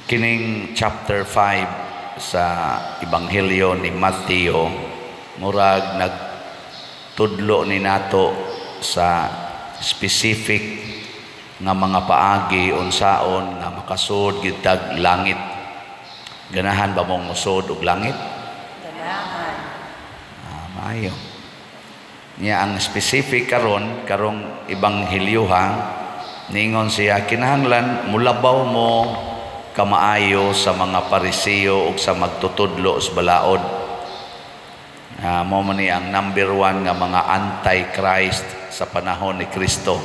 Kining chapter 5 sa Ebanghelyo ni Mateo, murag nagtudlo ni nato sa specific nga mga paagi unsaon nga makasud gitag langit. Ganahan ba mong musod og langit? Ganahan. Ah, maayo. Niya ang specific karon, karong ebanghelyo ha, ningon siya kinahanglan mulabaw mo kamaayo sa mga Pariseo ug sa magtutudlo sa balaod. Mao man ni ang number one nga mga anti-Christ sa panahon ni Kristo.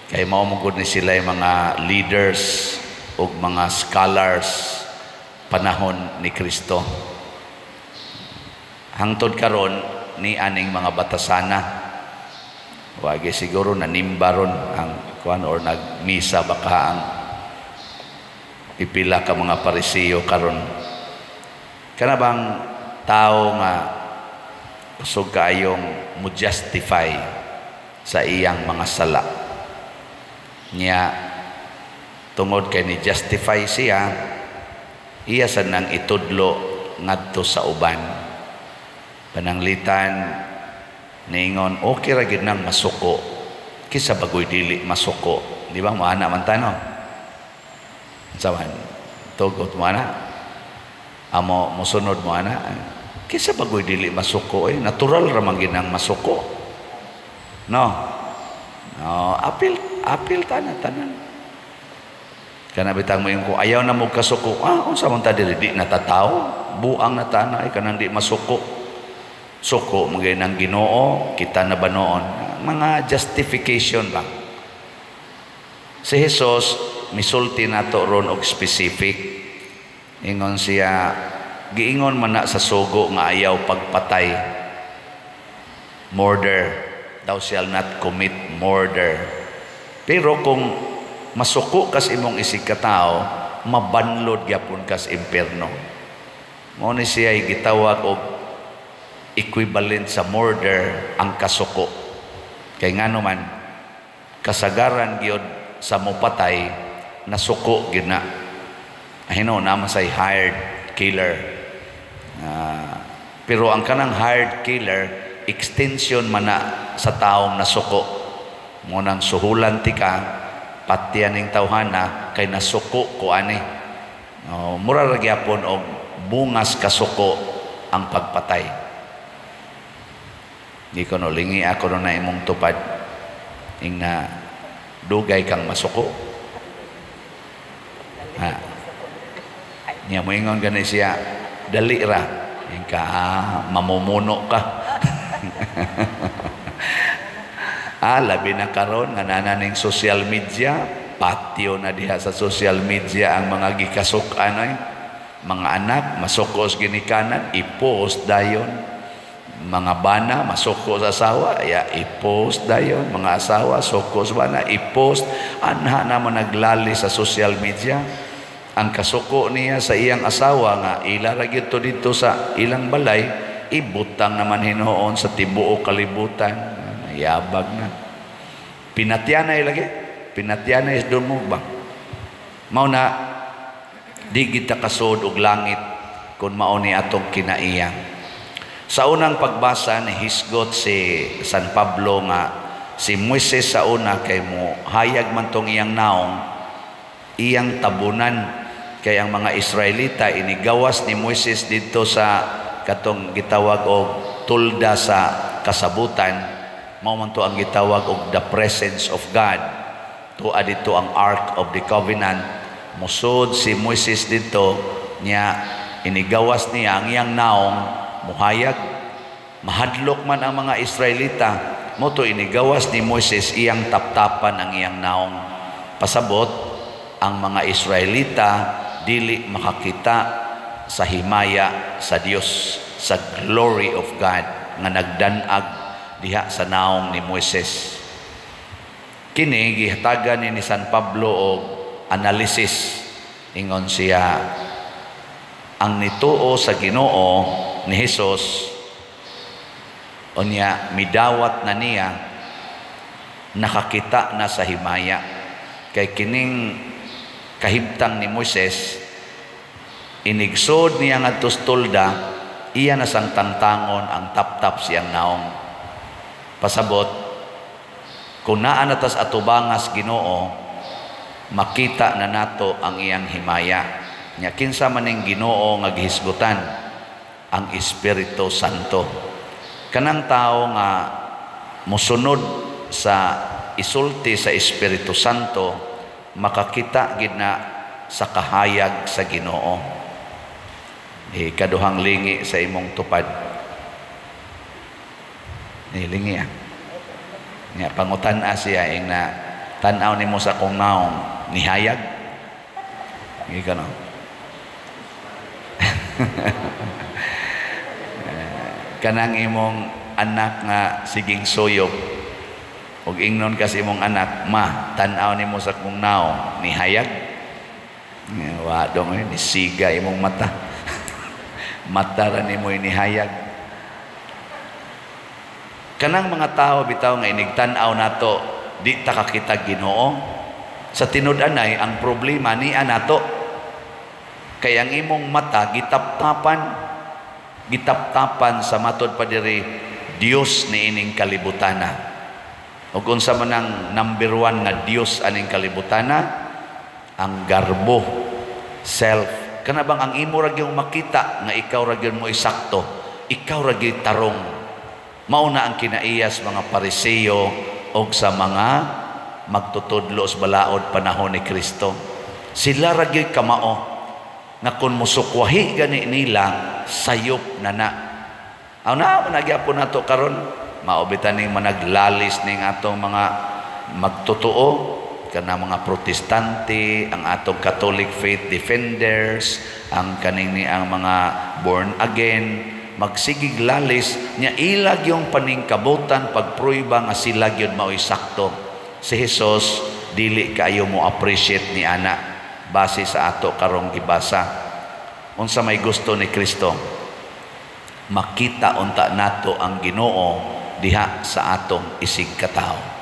Kay mao man gud ni sila yung mga leaders ug mga scholars panahon ni Kristo. Hangtod karon ni aning mga batasana. Wagi siguro nanimba ron ang kuan or nagmisa baka ang pipila ka mga Pariseo karon. Kana bang tao nga kusog kaayong mo justify sa iyang mga sala. Niya tungod kay ni justify siya, iya sa nang itudlo ngadto sa uban. Pananglitan niingon okay ra gid nang masuko kisa bagoy dili masuko. Di ba moana man ta, no? Unsa man tugot mo ana? Amo mosunod mo ana? Kisa bagoy dili masuko eh, natural ra man gid nang masuko. No? No, apil apil tanan tanan. Kana bitang mo ko ayaw na mo kasuko. Ah, unsa man ta diri, di natataw? Buang na tana ay kanang di masuko. Suko magay ng Ginoo, kita na ba noon? Mga justification ba? Si Jesus misulti nato ron og specific. Ingon siya, giingon man na sa sugo nga ayaw pagpatay. Murder. Thou shall not commit murder. Pero kung masuko kas imong isig katao, mabanlod gyapon kas impierno. Mao ni siya gitawag og equivalent sa murder ang kasuko. Kay ngano man kasagaran gyud sa mopatay nasuko gyud na. Hino naman say hired killer. Pero ang kanang hired killer, extension man na sa taong nasuko. Mo nang suhulan ti ka, patyan ning tawhana kay nasuko ko ani. Oh, mura ra gyapon og bungas kasuko ang pagpatay. Di ko no lingi ako no na imong tupad ing na dugay kang masuko. Ha. Niya moingon gani siya, dali ra. Ing ka ah, mamumuno ka. Labi na karon nga nana ning social media, patio na diha sa social media ang mga gikasuk-an ay. Mga anak masuko sa ginikanan, i-post dayon. Mga bana masuko sa asawa, ya i-post dayon. Mga asawa suko sa bana, i-post. Anha na mo naglali sa social media. Ang kasuko niya sa iyang asawa nga ila ra gyud to didto sa ilang balay, ibutang naman hinuon sa tibuok kalibutan. Yabag na. Pinatyanay lagi. Pinatyanay sa dumog ba? Mao na di kita kasud og langit kung mao ni atong kinaiya. Sa unang pagbasa ni hisgot si San Pablo nga si Moises sa una kay mo hayag man tong iyang naong, iyang tabunan, kay ang mga Israelita inigawas ni Moises didto sa katong gitawag og tulda sa kasabutan. Mao man to ang gitawag og the presence of God. Tua didto ang Ark of the Covenant. Musod si Moises didto niya, inigawas niya ang iyang naong, muhayag. Mahadlok man ang mga Israelita, mo to inigawas ni Moises iyang taptapan ang iyang naong. Pasabot ang mga Israelita dili makakita sa himaya sa Dios, sa glory of God nga nagdanag diha sa naong ni Moises. Kini gihatagan ni San Pablo og analysis. Ingon siya, ang nituo sa Ginoo ni Hesus unya midawat na niya, nakakita na sa himaya. Kay kining kahimtang ni Moises Inigsod niya ngadto sa tolda, iya na sang tangtangon ang taptap siyang naong. Pasabot, kung naa na tas atubangas Ginoo, makita na nato ang iyang himaya. Nya kinsa man ning Ginoo nga gihisgutan? Ang Espiritu Santo. Kanang tao nga mosunod sa isulti sa Espiritu Santo, makakita gid na sa kahayag sa Ginoo. Eh, kaduhang lingi sa imong tupad. Eh, lingi ah. Nga pangutan-a siya ing na tan-aw nimo sa akong naong, nihayag. Hindi ka, no? Kanang imong anak nga siging suyop ug ingnon ka sa imong anak, "Ma, tan-aw nimo sa akong naong, nihayag." Wa dong eh, nisiga imong mata. Mata ra nimo nihayag. Kanang mga tao bitaw nga inigtan-aw nato, di ta kakita Ginoo. Sa tinud-anay, ang problema niya nato. Kay ang imong mata gitaptapan, gitaptapan sa matod pa diri Dios niining kalibutana. Ug unsa man ang number one nga Dios aning kalibutana? Ang garbo, self. Kana bang ang imo ra gyud makita nga ikaw ra gyud mo isakto, ikaw ra gyud tarong. Mao na ang kinaiyas mga Pariseo og sa mga magtutudlo sa balaod panahon ni Kristo. Sila ra gyud kamao nga kun musukwahi gani nila, sayop na na. Aw na nagyapon nato karon, mao bitan ning managlalis ning atong mga magtotoo kana mga Protestante, ang atong Catholic faith defenders, ang kaning ni ang mga born again, magsigig lalis nya ilag yung paningkabutan pagpruiba nga sila gyud maoy sakto. Si Jesus dili kaayo mo appreciate ni ana base sa ato karong gibasa. Unsa may gusto ni Kristo? Makita unta nato ang Ginoo diha sa atong isig katawo.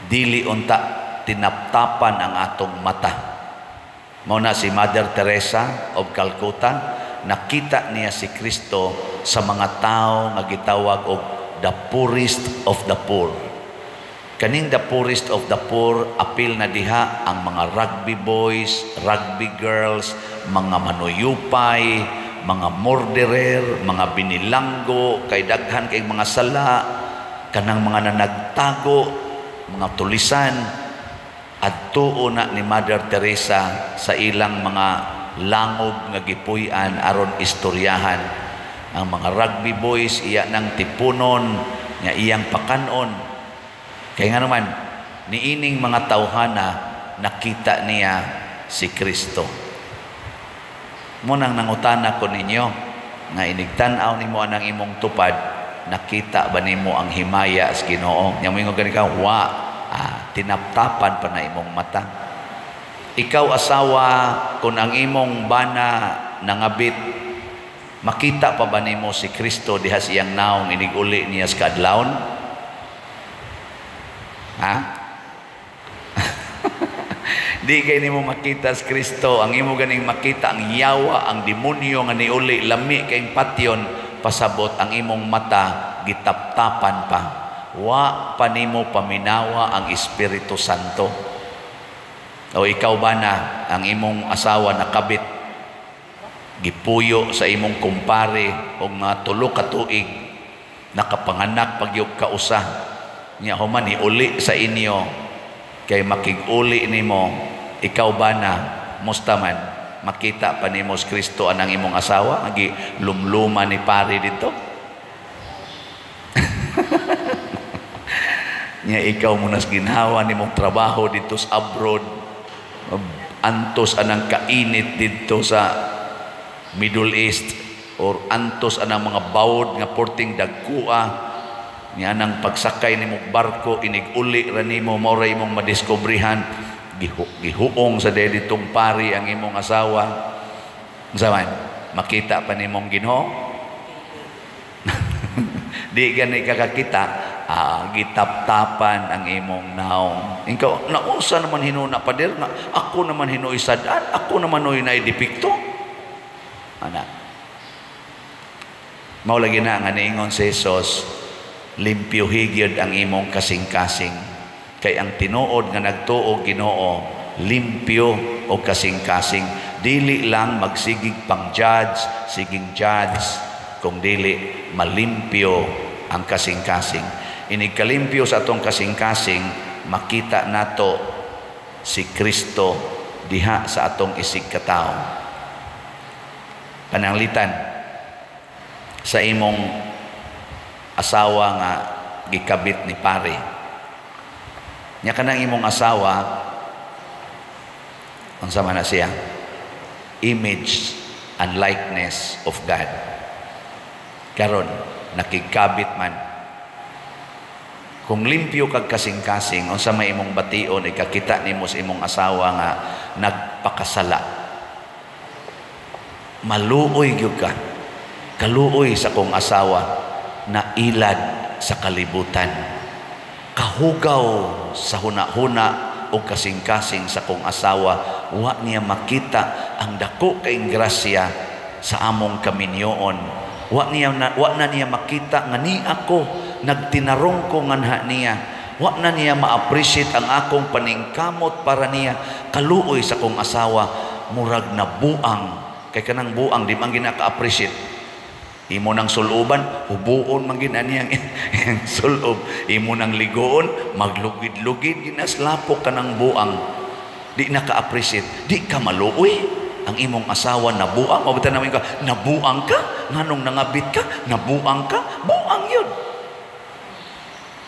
Dili unta tinaptapan ang atong mata. Mao na si Mother Teresa of Calcutta, nakita niya si Kristo sa mga tao nga gitawag og the poorest of the poor. Kaning the poorest of the poor, apil na diha ang mga rugby boys, rugby girls, mga manuyupay, mga murderer, mga binilanggo, kay daghan kay mga sala, kanang mga nanagtago, mga tulisan. Adtuo na ni Mother Teresa sa ilang mga langob nga gipuy-an aron istoryahan. Ang mga rugby boys iya nang tipunon nga iyang pakanon. Kay nga naman niining mga tawhana nakita niya si Kristo. Munang nangutana ko ninyo nga inigtan-aw nimo anang imong tupad, nakita ba nimo ang himaya sa Ginoo? Nya moingon gani ka, wa, tinaptapan pa na imong mata. Ikaw asawa, kung ang imong bana nangabit, makita pa ba nimo si Kristo diha sa iyang naong inig-uli niya sa kaadlawon? Ha? Di kay nimo makita si Kristo. Ang imo ganing makita ang yawa, ang demonyo nga niuli, lami kay patyon, pasabot ang imong mata gitaptapan pa. Wa pa nimo paminawa ang Espiritu Santo. O ikaw ba na ang imong asawa nakabit, gipuyo sa imong kumpare og mga 3 ka tuig, nakapanganak pagyog kausa, nya human niuli sa inyo, kay makig-uli nimo, ikaw ba na musta man makita pa nimo si Kristo anang imong asawa agi lumluma ni pare dito? Nya ikaw munas ginhawa nimong trabaho dito sa abroad, antos anang kainit dito sa Middle East, or antos anang mga bawod nga porting dagkua, niya nang pagsakay nimo barko inig-uli ra nimo, mao ra imong madiskubrihan gihuong sa ditong pari ang imong asawa. Unsa man makita pa nimong Ginoo? Di gani kakakita, Ah, gitaptapan ang imong naong. Ikaw, nausa naman hinuna, pader, nga ako naman hinuoy sad-an, ako naman hinuoy naay depekto. Ana. Mao lagi na nga niingon si Jesus, limpyuhi gyud ang imong kasing-kasing. Kay ang tinuod nga nagtuo Ginoo, limpyo o kasing-kasing. Dili lang magsigig pang judge, siging judge, kung dili malimpyo ang kasing-kasing. Inig kalimpyo sa atong kasing-kasing, makita nato si Kristo diha sa atong isig katao. Pananglitan sa imong asawa nga gikabit ni pare. Nya kanang imong asawa, unsa man na siya? Image and likeness of God. Karon nakigkabit man. Kung limpyo kag kasing-kasing, unsa may imong bation ikakita nimo sa imong asawa nga nagpakasala? Maluoy gyud ka. Kaluoy sa kong asawa na ilad sa kalibutan. Kahugaw sa huna-huna o kasing-kasing sa kong asawa, wa niya makita ang dako kay grasya sa among kaminyoon. Wa na niya makita nga ni ako nagtinarong ko nganha niya. Wa na niya ma-appreciate ang akong paningkamot para niya. Kaluoy sa kong asawa, murag na buang. Kay kanang buang di man ginaka-appreciate. Imo nang suluban, hubuon man gid niyang sulob. Imo nang ligoon, maglugid-lugid ginaslapok ka ng buang. Di na ka-appreciate, di ka maluoy. Ang imong asawa nabuang, mabutan namin ka, nabuang ka, nganong nangabit ka, nabuang ka, buang yun.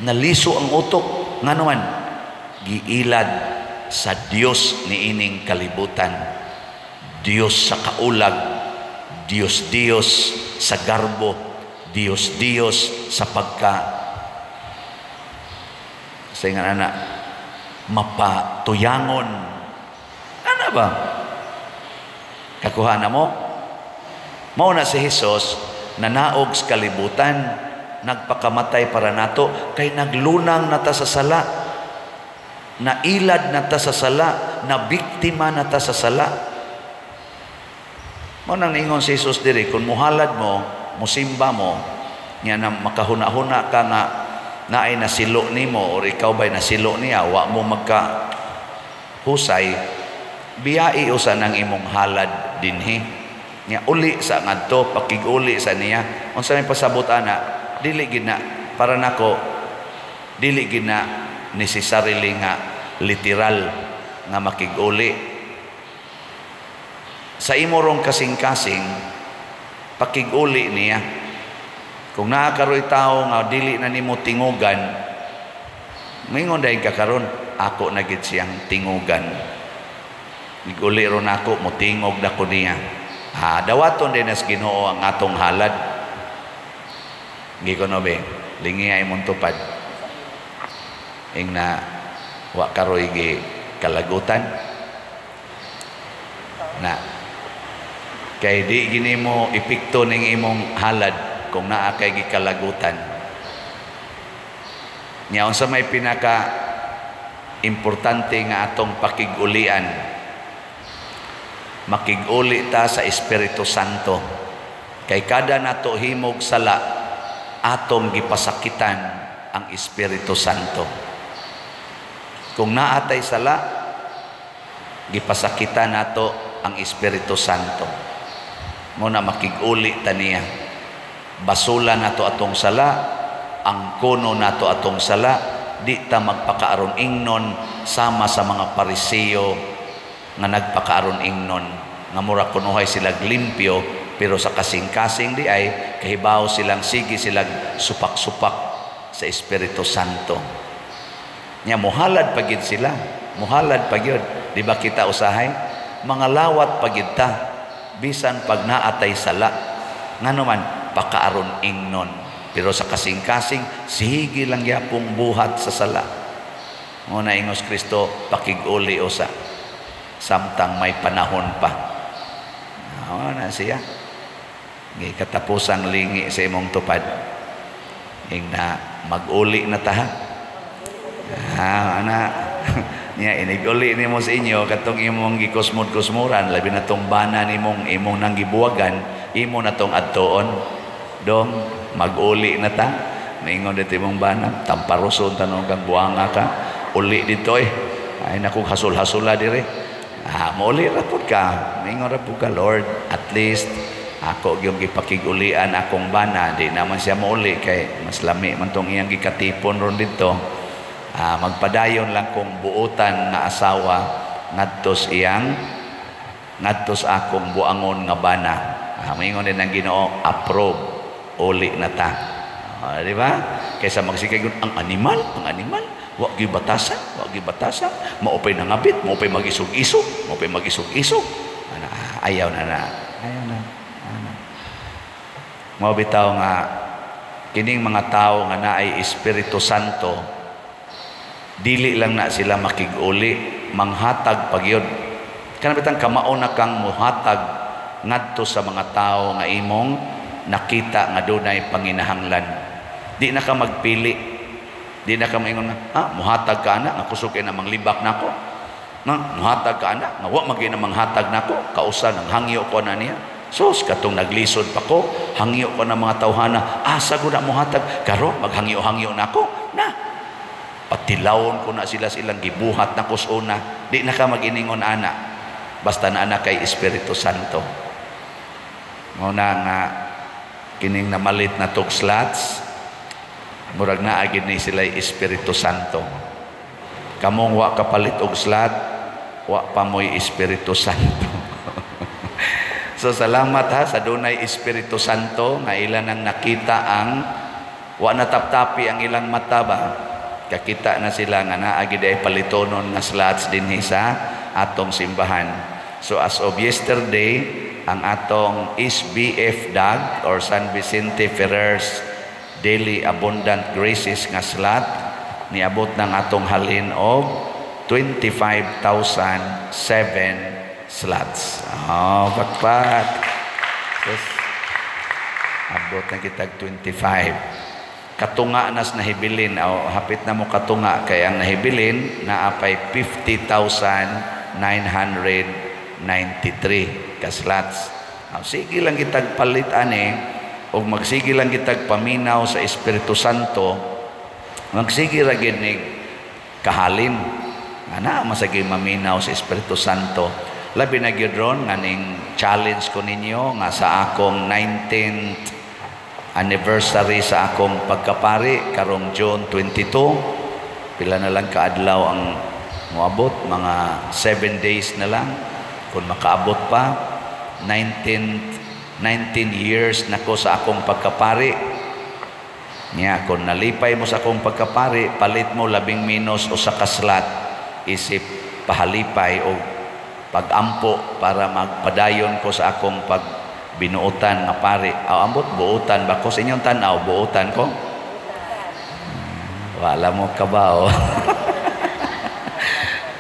Naliso ang utok, ngano man, giilad sa Dios niining kalibutan. Dios sa kaulag, Dios Dios sa garbo, Dios Dios sa pagka sa nga ana mapatuyangon. Ana ba? Kakuha na mo? Mao na si Jesus nanaog sa kalibutan, nagpakamatay para nato kay naglunang nata sa sala, nailad nata sa sala, nabiktima nata sa sala. Mao nang niingon si Jesus diri, kung muhalad mo, musimba mo, nya na makahuna-huna ka nga naay nasilo nimo or ikaw ba'y nasilo niya, wa mo magka husay, biyai usa ng imong halad dinhi. Nya uli sa ngadto, pakig-uli sa niya. Unsa may pasabot ana, dili gid na para nako, dili gid na necessarily nga literal nga makig-uli. Sa imo rong kasing-kasing, pakig-uli niya. Kung naa karoy tawo nga dili na nimo tingugan, mingon dahil ka karon, ako na gid siyang tingugan. Giguli ron ako, motingog na ko niya. Ah, dawaton din as Ginoo ang atong halad. Gikono be, lingi ay mong tupad. Ing na wa karoy gi kalagutan. Na kay di gini mo epekto ning imong halad kung naa kay gikalagutan. Nya unsa may pinaka importante nga atong pakig-ulian? Makig-uli ta sa Espiritu Santo. Kay kada nato himog sala, atong gipasakitan ang Espiritu Santo. Kung naatay sala, gipasakitan nato ang Espiritu Santo. Muna makig-uli ta niya. Basula nato atong sala, ang kuno nato atong sala, di ta magpakaaron ingnon sama sa mga Pariseo nga nagpakaaron ingnon nga mura kunuhay sila limpyo, pero sa kasing-kasing di ay kahibaw silang sige silang supak-supak sa Espiritu Santo. Nya muhalad pagid sila, muhalad pagyud. Di ba kita usahay mga lawat pagid ta bisan pag naatay sala, ngano man pakaaron ingnon, pero sa kasing-kasing sige lang gyapong buhat sa sala. Nguna ingos Kristo, pakig-uli usa samtang may panahon pa. Na siya. Gi katapusang lingi sa imong tupad. Ing na mag-uli na ta. Ah, ana. Niya inig-uli nimo sa inyo katong imong gikusmod-kusmuran, labi na tong bana nimong imong nang gibuwagan, imo na tong adtuon. Dong, mag-uli na ta. Maingon dito imong bana, tamparuson tanong kang buanga ka. Uli dito eh. Ay naku, hasol-hasula dire. Ah, mauli ra pud ka. Maingon ra pud ka, "Lord, at least ako gyung gipakig-ulian akong bana, di naman siya mauli kay mas lami man tong iyang gikatipon ron dito. Ah, magpadayon lang kong buotan nga asawa ngadto sa akong buangon nga bana." Ah, maingon din ang Ginoo, "Approve, uli na ta." Ah, di ba? Kaysa magsigay ang animal, wa gyud batasan, wa gyud batasan, maupay nangabit, maupay magisog-isog, maupay magisog-isog. Ana, ayaw na na. Ayaw na. Ana. Mao bitaw nga kining mga tawo nga naay Espiritu Santo, dili lang na sila makig-uli, manghatag pagyud. Kana bitang kamao na kang muhatag ngadto sa mga tawo nga imong nakita nga dunay panginahanglan. Di na ka magpili. Di na ka maingon nga, "Ah, muhatag ka ana, nga kusog kay na manglibak nako. Na, muhatag ka ana, nga wa magyud na manghatag nako, kausa nang hangyo ko na niya. Sus, katong naglisod pa ko, hangyo ko na mga tawhana, asa ko na muhatag, karon maghangyo-hangyo nako." Na, patilawon ko na sila sa ilang gibuhat na kusuna. Di na ka mag-iningon ana. Basta na ana kay Espiritu Santo. Mao na nga kining namalit na tog slots, murag naa gid ni sila Espiritu Santo. Kamong wa kapalit og slot, wa pa mo'y Espiritu Santo. So salamat ha sa dunay Espiritu Santo nga ila nang nakita ang wa nataptapi ang ilang mata ba. Kakita na sila nga naa gid ay palitonon nga slots dinhi sa atong simbahan. So as of yesterday, ang atong SBF DAG or San Vicente Ferrer's Daily Abundant Graces nga slot niabot ng atong halin og 25,007 slots. Oh, pakpak. Sus. Abot na kitag 25. Katunga nas nahibilin o hapit na mo katunga kay ang nahibilin naapay 50,993 ka slots. Oh, sige lang kitag palit ani o magsige lang kitag paminaw sa Espiritu Santo, magsige ra gid ni kahalin. Ana masagi maminaw sa Espiritu Santo. Labi na gyud ron nga ning challenge ko ninyo nga sa akong 19th anniversary sa akong pagkapari karong June 22, pila na lang kaadlaw ang moabot, mga 7 days na lang kung makaabot pa. 19 years na ko sa akong pagkapari. Niya kung nalipay mo sa akong pagkapari, palit mo labing minus usa ka slot isip pahalipay o pagampo para magpadayon ko sa akong pagbinuotan nga pari. Aw, ambot buotan ba ko sa inyong tan-aw? Buotan ko? Wala mo kabaw.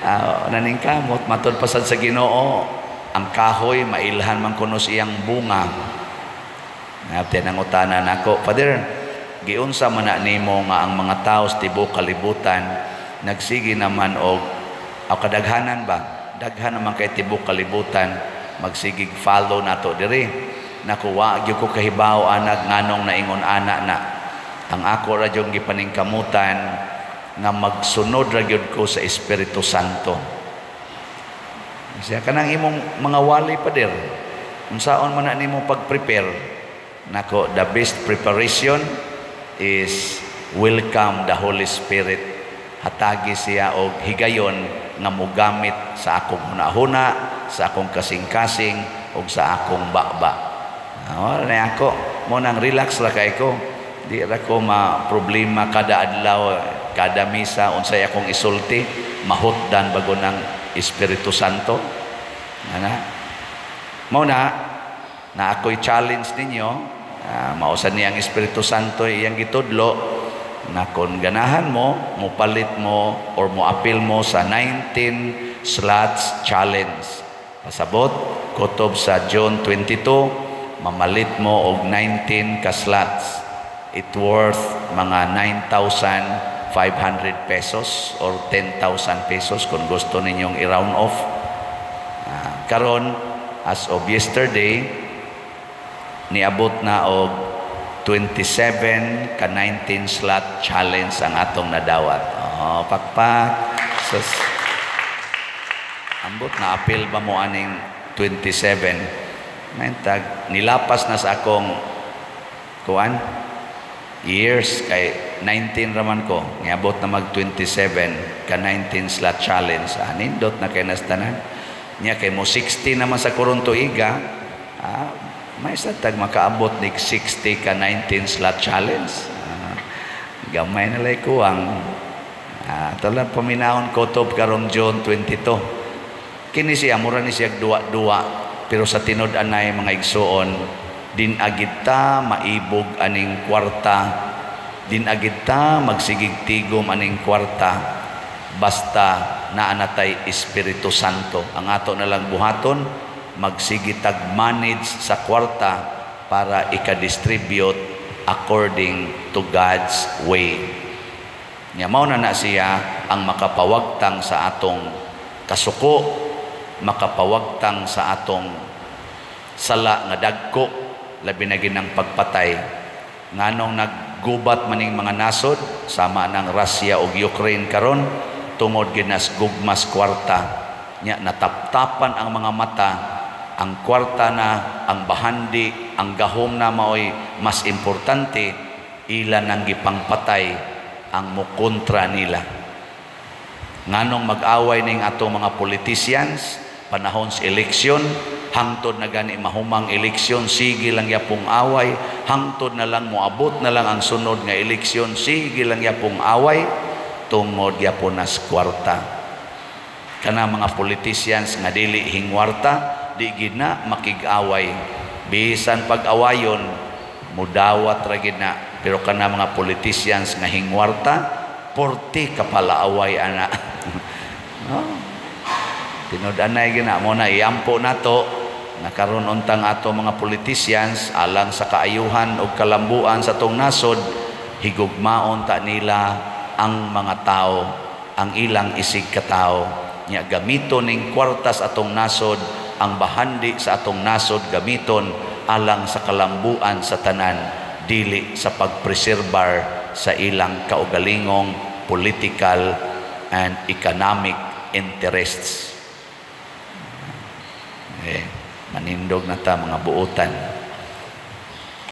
Aw, naningkamot matud pasad sa Ginoo, ang kahoy mailhan man kuno sa iyang bunga. Ngapte nangutana nako, "Father, giunsa man na nimo nga ang mga tao sa tibuok kalibutan nagsige naman og aw kadaghanan ba? Daghan naman kay tibuok kalibutan magsigig follow nato diri." Naku, wa gyud ko kahibaw anag nganong naingon ana na. Ang ako ra gyud gipaningkamutan nga magsunod ra gyud ko sa Espiritu Santo. Siya kanang imong mga wali, Pader. Unsaon man na nimo pag-prepare? Nako, the best preparation is welcome the Holy Spirit. Hatagi siya og higayon nga mogamit sa akong hunahuna, sa akong kasing-kasing ug sa akong baba. Oh, na ako mo nang relax ra kay ko. Di ra ko ma problema kada adlaw, kada misa unsay akong isulti, mahutdan bago ng Espiritu Santo. Ana. Mao na na ako'y challenge ninyo, mausan niya ang Espiritu Santo iyang gitudlo na kung ganahan mo, mopalit mo or moapil mo sa 19 slots challenge. Pasabot, kutob sa June 22, mamalit mo og 19 ka slots. It worth mga 9,500 pesos or 10,000 pesos kung gusto ninyong i-round off. Karon, as of yesterday, niabot na og 27 ka 19 slot challenge ang atong nadawat. Oh, pakpak. Sus. Ambot na apil ba mo aning 27? Nantag nilapas na sa akong kuan years kay 19 raman ko, niabot na mag 27 ka 19 slot challenge. Ah, nindot na kay nastanan niya kay mo 60 naman sa karon tuiga. Ah, may sa tag makaabot nig 60 ka 19 slot challenge. Ah, gamay na lay kuwang. Ah, tala paminahon kutob karong June 22. Kini siya mura ni siya duwa-duwa, pero sa tinud-anay, mga igsuon, din agid ta maibog aning kwarta, din agid ta magsigig tigom aning kwarta, basta naa natay Espiritu Santo. Ang ato na lang buhaton, magsige tag manage sa kwarta para ika-distribute according to God's way. Nya mao na na siya ang makapawagtang sa atong kasuko, makapawagtang sa atong sala nga dagko, labi na ginang pagpatay. Nganong naggubat maning mga nasod sama ng Russia ug Ukraine karon? Tungod ginas gugmas kwarta. Nya nataptapan ang mga mata, ang kwarta na, ang bahandi, ang gahom na maoy mas importante, ila nang gipangpatay ang mukontra nila. Nganong mag-away ning atong mga politicians panahon sa eleksyon, hangtod na gani mahumang eleksyon, sige lang yapong away, hangtod na lang moabot na lang ang sunod nga eleksyon, sige lang yapong away? Tungod yapon nas kwarta. Kana mga politicians nga dili hingwarta, di gid na makig-away. Bisan pag-awayon, mudawat ra gid na. Pero kana mga politicians nga hingwarta, porte kapalaaway ana. No? Tinud-anay gina mo na iampo nato na karon untang ato mga politicians, alang sa kaayuhan ug kalambuan sa atong nasod, higugmaon ta nila ang mga tao, ang ilang isig katao. Nya gamiton ning kwarta sa atong nasod, ang bahandi sa atong nasod, gamiton alang sa kalambuan sa tanan, dili sa pagpreserbar sa ilang kaugalingong political and economic interests. Eh, manindog na ta mga buutan.